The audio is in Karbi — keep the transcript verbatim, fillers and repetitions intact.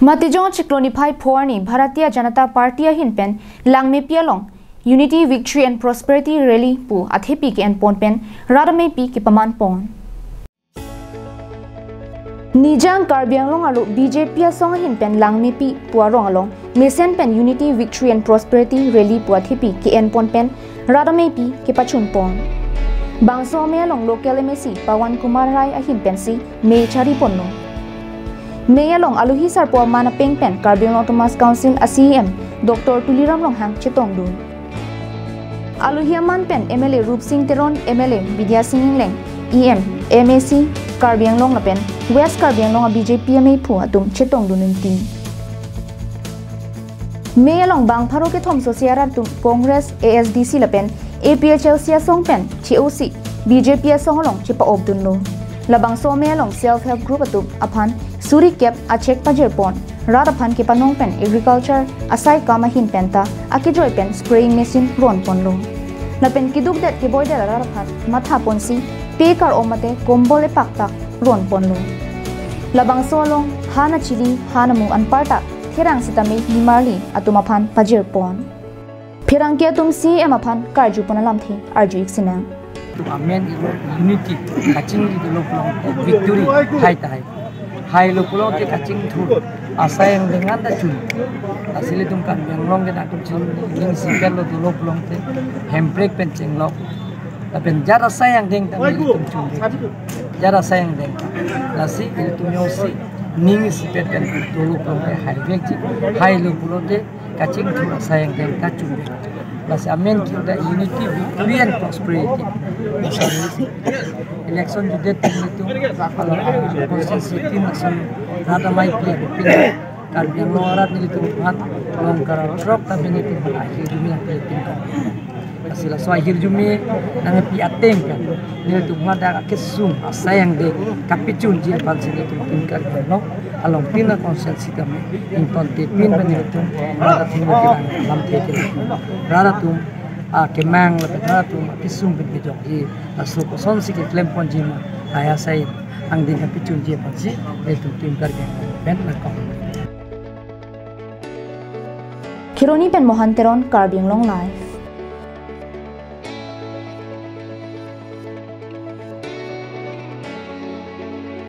Matijong chiklo niphai pho arni Bharatiya Janata Party ahin pen Langmepi along Unity, Victory and Prosperity Rally pu athepi ke-enpon pen rat amepi kepaman pon. Nijang Karbi Anglong arlo B J P asong ahin pen Langmepi pu arong along mesen pen Unity, Victory and Prosperity Rally pu athepi ke-enpon pen rat amepi kepachun pon. Bangso amei along local M A C Pawan Kumar Rai ahin pensi mei chari ponlo. Mei along alohi sarpo aman apeng pen Karbi Anglong Autonomous Council a C E M Doctor Tuliram Ronghang chetongdun. Alohi aman pen M L A Rupsing Teron, M L A Bidya Sing Engleng, E M, M A C Karbi Anglong lapen West Karbi Anglong a B J P ameiphu atum chetongdun ingti. Mei along bang pharo kethom sosi arat atum Congress, A S D C lapen A P H L C asong pen che-osi B J P asong along chepa-opdunlo. Labangso amei along self help group atum aphan suri kep a cheque pajir pon, rat aphan kepanong pen agriculture asai kam ahin penta akejoi pen spraying machine ron ponlo. Lapen keduk det keboi det arat aphan matha ponsi pe kar-om mate kombol epak tak ron ponlo. Labangso along han achili, han amu anparta therang sitame nimarli atum aphan pajir pon. Pherangke atum C E M aphan karju pon alamthe arju-ik sinang. Amen ilo unity, kachingri dolo pulote victory, hai tahai. Hailo pulote kachingthur asai angdeng anta chun. Lasi ilitum Karbi Anglong ke atum chun ning sipel lo dolo pulote Hemprek pen chenglok. Lapen jat asai angdeng ta ilitum chun. Jat asai angdeng. Lasi ilitum joksi ning sipel pen dolo pulote haivekji. Hailo pulote kachingthur asai angdeng kachun. Lasi amen ke unity, victory and prosperity. Lasi election judet ilitum, ah, constituency tin ason rat amei pi pin Karbi Anglong arat nelitum aphan long kara trok tapi nelitum aphan ahirjume nangpipin kan. Lasi laso ahirjume nangpi ateng kan. Nelitum aphan dak kesung asai angdeng kapachunji aphansi nelitum tin Karbi Anglong along tin a constituency kami ingtontepin pen nelitum rat atum ke lamthe ke. Rat atum akemang lapen rat atum akesung pen kejokji, laso kosonsi keklem ponji ma, hai asai angdeng kapachunji aphansi nelitum tin Karbi Anglong pen nangkok. Kheroni pen Mohan Teron, Karbi Anglong Live.